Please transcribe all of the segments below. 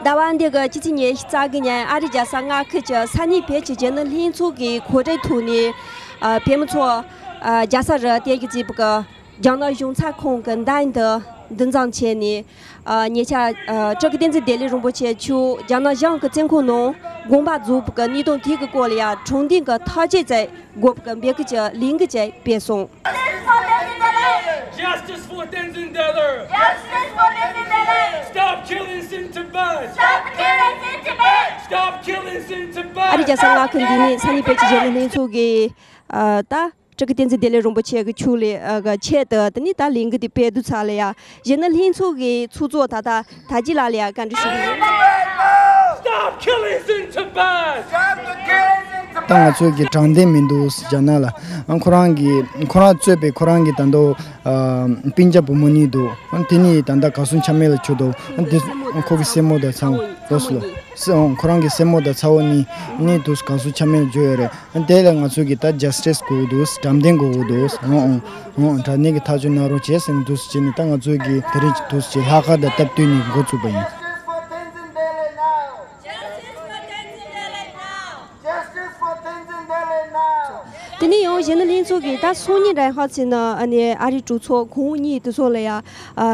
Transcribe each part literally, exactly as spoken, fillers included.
ཟླ་བ་འདི་གི་ཕྱི་ཚེས་ཉི་ཤུ་རྩ་གི་ཉིན་ཨ་རི་རྒྱལ་ས་མངའ་ཁུལ་གྱི་ས་གནས་བོད་ཀྱི་གཞོན་ནུ་ལྷན་ཚོགས་ཀྱི་གོ་སྒྲིག་ཐོག་ནས་ཨ་བོད་མི་ཚོ་ཨ་རྒྱལ་ས་རུ་དེ་གི་བརྩིས་པ་གི་རྒྱ་ནག་གཞུང་ཚབ་ཁང་གི་མདུན་དུ་འདུ་འཛོམས་བྱས་ནས། ཨ་ཉེ་ཆར་ཨ་སྤྲུལ་སྐུ་བསྟན་འཛིན་བདེ་ལེགས་རིན་པོ་ཆེ་མཆོག་རྒྱ་ནག་གཞུང་གི་བཙོན་ཁང་ནང་དགོངས་པ་རྫོགས་པ་གི་གནད་དོན་དེ་གི་སྐོར་ལ་ཡ་དྲང་བདེན་གི་ཐག་གཅོད་མཛད་དགོས་པ་གི་འབོད་སྐུལ་གྱི་ལས་འགུལ་ཅིག་སྤེལ་སོང་། Justice for Tenzin Delek! Justice for Tenzin Delek! Stop killing Sin Tibet! Stop killing Sin Tibet! Stop killing Sin Tibet! ཨ་རི་རྒྱལ་ས་མངའ་ཁུལ་འདི་ནས་ས་གནས་བོད་ཀྱི་གཞོན་ནུ་ལྷན་ཚོགས་ཀྱི་ཨ་ད་སྤྲུལ་སྐུ་བསྟན་འཛིན་བདེ་ལེགས་རིན་པོ་ཆེ་གི་ཆོས་ལས་ཨ་གི་ཆེད་དུ་དེ་ནས་ད་ལས་འགུལ་དེ་སྤེལ་དུས་ཚར་ལ་ཡ་གཞོན་ནུ་ལྷན་ཚོགས་ཀྱི་ཚོགས་གཙོ་ད་ད་དར་རྒྱས་ལགས་ལ་ཡ་བཀའ་འདྲི་ཞུ་གི་ཡིན། Stop killing Sin Tibet! Stop the killing Sin Tibet! ད་ང་ཚོ་གི་དྲང་བདེན་མི་འདུག་རྒྱ་ནག་ལ། ཨ་ཁོ་རང་གི་ཁོ་རང་གཙོས་པའི་ཁོ་རང་གི་ད་དུང་ཨ་སྤུན་ཀྱག་བུ་མོ་གཉིས་འདུག་ཨ་དེ་གཉིས་ད་ལྟ་གར་སོང་ཆ་མེད་ལ་གྱུར་འདུག་ཨ་དེ་ཁོ་གི་སྲས་མོ་དང་ཚ་བོ་ལོ་སུ་ལ་སྲས་ཨོ་ཁོ་རང་གི་སྲས་མོ་དང་ཚ་བོ་གཉིས་གཉིས་འདུག་གར་སོང་ཆ་མེད་ལ་གྱུར་ཡོད་རེད། ཨ་དེ་ལ་ང་ཚོ་གི་ད་ཇ་སི་ཊི་སི་དགོས་འདུག་དྲང་བདེན་དགོས་འདུག་ཨོ་ཨོ་ཨོ་དྲང་བདེན་གྱི་ཐག་གཅོད་གནང་རོགས་བྱས་ཟེར་ནས་འདུག་སེ་བྱས་ནས་ད་ང་ཚོ་གི་དེ་རིང་འདུག་སེ་བྱས་ལྷག་དཀར་དང་སྟབས་བསྟུན་ནས་འགོ་བཙུགས་པ་ཡིན། Justice for Tenzin Delek now! Justice for Tenzin Delek now! Justice for Tenzin Delek now! དེ་ནས་ཡང་གཞོན་ནུ་ལྷན་ཚོགས་ཀྱིས་ད་སང་ཉིན་རང་ཧ་ཚེ་ན་ཨ་ནི་ཨ་རིའི་གྲོས་ཚོགས་གོང་འོག་གཉིས་དེ་ཚོ་ལ་ཡ་ཨ་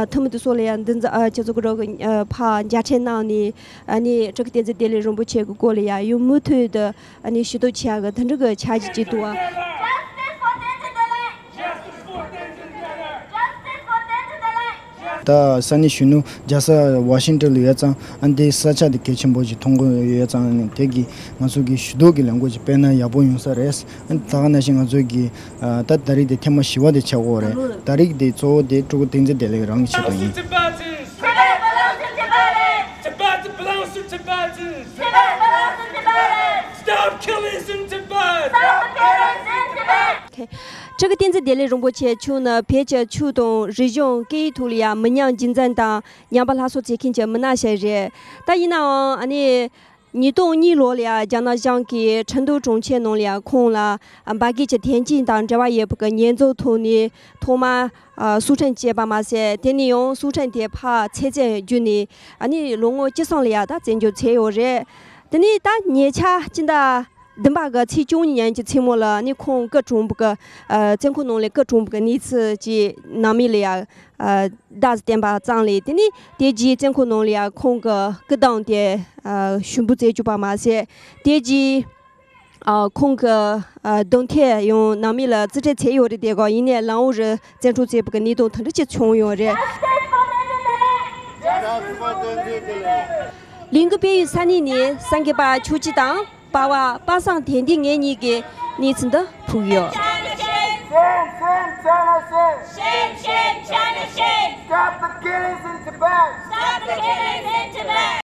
འཐུས་མི་དེ་ཚོ་ལ་ཡ་འདི་ཚོ་ཨ་ཁྱེད་ཚོ་གི་རོགས་ཀྱི་ཨ་ཕར་མཇལ་འཕྲད་གནང་ནས་ཨ་ནི་སྤྲུལ་སྐུ་བསྟན་འཛིན་བདེ་ལེགས་རིན་པོ་ཆེ་གི་སྐོར་ལ་ཡ་ཡང་མུ་མཐུད་དུ་ཨ་ནི་ཞུ་གཏུག་བྱེད་ཡག་གི་དེ་འདྲ་གི་འཆར་གཞི་ཅིག་འདུག་བ། Justice for Tenzin Delek! Justice for Tenzin Delek! Justice for Tenzin Delek! ད་ས་གནས་གཞོན་ནུ་རྒྱལ་ས་ཝ་ཤིང་ཊོན་ལ་ཡོད་ཙང་ཨ་འདི་ས་ཆ་དེ་གལ་ཆེན་པོ་ཞིག་མཐོང་གི་ཡོད་ཙང་ཨ་ནི་དེ་གི་ང་ཚོ་གི་ཞུ་གཏུག་གི་ལས་འགུལ་ཅིག་སྤེལ་ན་ཡག་པོ་ཡོང་ས་རེད། ཨ་ནི་ད་ག་ནང་བཞིན་ང་ཚོ་གི་ཨ་ད་ད་རིག་དེ་ཐེངས་མ་བཞི་པ་དེ་ཆགས་ཀྱི་ཡོད་རེད། ད་རིག་དེ་གཙོ་བོ་དེ་སྤྲུལ་སྐུ་བསྟན་འཛིན་བདེ་ལེགས་རང་གི་ཆེད་དུ་ཡིན། Tibet belongs to Tibetans! Tibet belongs to Tibetans! Tibet belongs to Tibetans! Stop killing Sin Tibet! Stop killing Sin Tibet! ཨོ་ཁེ། སྤྲུལ་སྐུ་བསྟན་འཛིན་བདེ་ལེགས་རིན་པོ་ཆེ་མཆོག་ནི་བོད་ཀྱི་ཆོས་དང་རིག་གཞུང་སྐད་ཡིག་ཐོག་ལ་ཡང་མི་ཉམས་རྒྱུན་འཛིན་དང་ཉམས་པ་སླར་གསོ་བྱེད་མཁན་གྱི་མི་སྣ་ཞིག་རེད། ད་ཡིན་ནའང་ཨ་ནི་ཉིས་སྟོང་གཉིས་ལོ་ལ་ཡང་རྒྱ་ནག་གཞུང་གིས་ཁྲིན་ཏུའུ་གྲོང་ཁྱེར་ནང་ལ་ཡང་ཁོང་ལ་འབར་གས་ཀྱི་དོན་རྐྱེན་དང་འབྲེལ་བ་ཡོད་པའི་ཉེས་འཛུགས་ཐོག་ནས་ཐོག་མར་སུའུ་ཁྲན་བྱས་པ་མ་ཟད། དེ་ནས་ཡང་སུའུ་ཁྲན་དེ་ཕར་ཚུར་བཙན་བརྒྱུད་ནས་ཨ་ནི་ལོ་ངོ་བཅུ་གསུམ་ལ་ཡང་ད་བཙན་བརྒྱུད་བྱས་ཡོད་རེད། དེ་ནས་ད་ཉེ་ཆར་སྤྱི་ཟླ་བདུན་པ་གི་ཚེས་བཅུ་གཉིས་ཉིན་གྱི་མཚན་མོ་ལ་ནི་ཁོང་སྐུ་གྲོངས་པ་གི་ཨ་བཙོན་ཁང་ནང་ལས་སྐུ་གྲོངས་པ་གི་གནས་ཚུལ་ཅིག་ནང་མི་ལ་ཡ་ཨ་བརྡ་བསྟན་པ་ཙམ་ལས། དེ་ནི་དེ་རྗེས་བཙོན་ཁང་ནང་ལ་ཡ་ཁོང་གི་སྐུ་གདུང་དེ་ཨ་ཞུགས་འབུལ་མཛད་བཅུག་པ་མ་ཟད། དེ་རྗེས་ཨ་ཁོང་གི་ཨ་གདུང་ཐལ་ཡང་ནང་མི་ལ་རྩིས་སྤྲོད་བྱས་ཡོད་རེད། དེ་ག་ཡིན་ནའི་ལམ་འོག་རུ་བཙན་འཕྲོག་བྱས་པ་གི་གནད་དོན་དེ་འདྲ་ཅིག་བྱུང་ཡོད་རེད། ལས་འགུལ་སྤེལ་ཡུལ་ས་གནས་ནས་སངས་རྒྱས་པ་ཆོས་སྐྱིད་དང་། པ་ཝ་པ་སངས་དོན་ལྡན་ངེད་གཉིས་ཀྱིས་གནས་ཚུལ་འདི་ཕུལ་ཡོད། Shame, shame, China, shame! Shame, shame, China, shame! Stop the killings in